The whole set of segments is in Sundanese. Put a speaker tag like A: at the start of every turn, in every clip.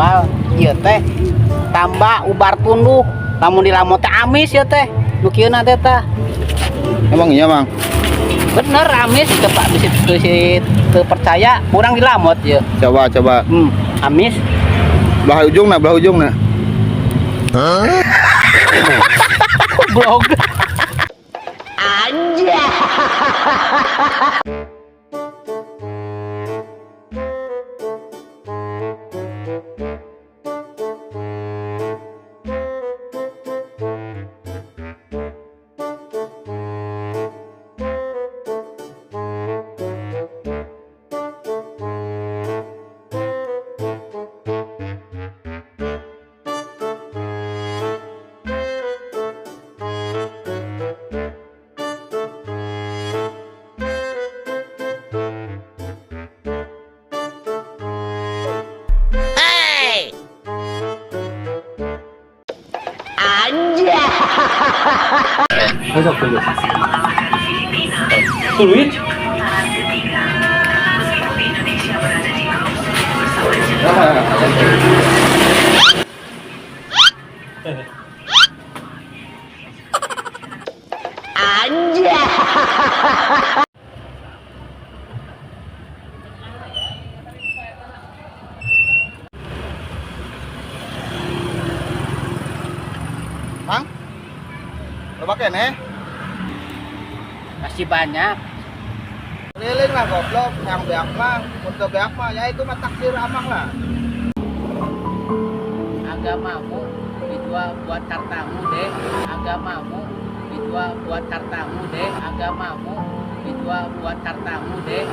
A: apal ieu teh tambah ubar tunduh, lamun dilamot teh amis ieu teh. Nu kieu teh tah.
B: Emang iya, Mang?
A: Bener amis teu, Pak, bisi bisi teu percaya kurang dilamot ieu.
B: Coba, coba.
A: Amis.
B: Belah ujung nah, belah ujung nah.
A: Goblok.
C: Besok dulu. Sulit.
B: Mang? Loba keneh?
A: Masih banyak.
B: Keliling lah goblok, yang beak mah, mun teu beak mah ya itu mah takdir Amang lah.
A: Agamamu dijual buat hartamu deh. Agamamu dijual buat hartamu deh. Agamamu dijual buat hartamu deh.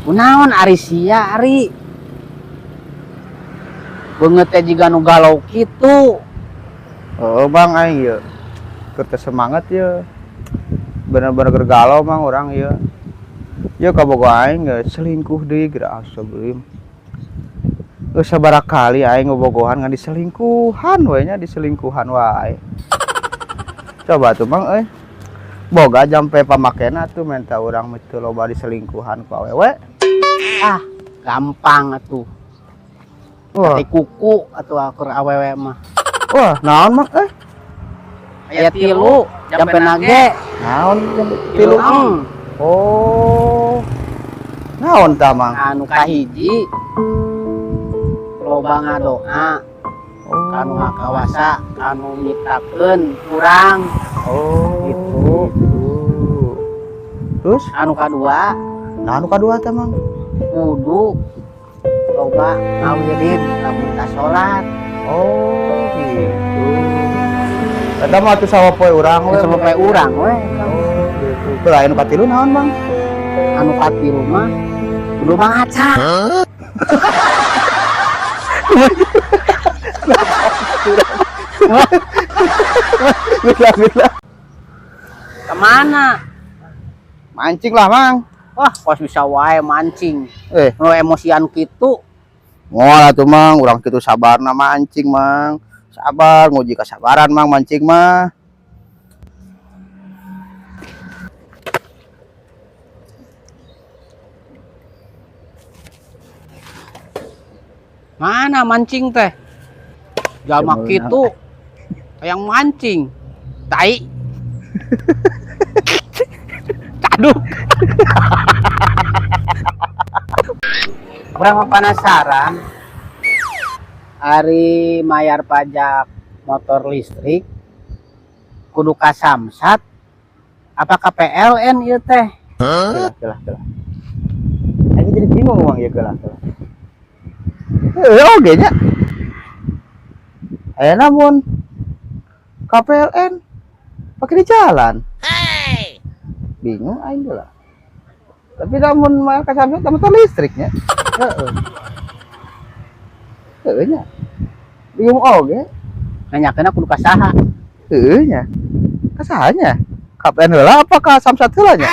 A: Kunaon ari sia ari? Beungeut teh jiga nu galau kitu.
B: Oh, Bang, aing ieu. Keur teu semangat ye. Bener-bener keur galau, Mang, urang ieu. Ieu kabogoh aing geus selingkuh deui geura, astagfirullahaladzim. Geus sabaraha kali aing ngobogohan ngan diselingkuhan we nya, diselingkuhan wae. Coba tuh, Mang euy. Boga jampe pamakena tuh minta urang teu loba diselingkuhan ku awewe.
A: Ah, gampang atuh.
B: Wah.
A: Kate kuku atuh akur awewe mah.
B: Wah, naon, Mang euy?
A: Aya tilu, jampe nage.
B: Naon jampe tilu? Oh. Naon tah, Mang?
A: Anu kahiji loba ngadoa.
B: Oh.
A: Kanu kawasa, kanu nyiptakeun urang.
B: Oh.
A: Gitu.
B: Terus?
A: Anu kadua.
B: Nah, anu kadua teh, Mang?
A: Kudu loba ngawirid lamun ka salat.
B: Oh, gitu. Eta mah atuh sawa poe urang we.
A: Sawa poe urang we.
B: Oh, gitu. Teu anu katilu naon, Mang?
A: Anu katilu mah kudu maca.
B: Bila, bila.
A: Kemana?
B: Mancing lah, Mang.
A: Wah, kos bisa wae mancing. Nu emosian kitu.
B: Moal atuh, Mang, urang kitu sabarna mancing, Mang. Sabar, nguji kesabaran, Mang, mancing mah.
A: Mana mancing teh? Jalma
B: Cemul
A: kitu. Hayang mancing. Tai. Caduk. Urang mah penasaran. Ari mayar pajak motor listrik kudu ka Samsat apa ka PLN ieu teh?
B: Hah? Kelah, kelah, kelah. Aing jadi bingung, Mang, ieu kelah, kelah. Oge nya. Ayeuna mun ka PLN pakai di jalan. Bingung aing lah. Tapi lamun mah ka Samsat motor listriknya. Heeh. Heeh nya. Bingung oge.
A: Nanyakeun kudu ka saha?
B: Heeh nya. Ka saha nya? Ka PLN heula apa ka Samsat heula nya?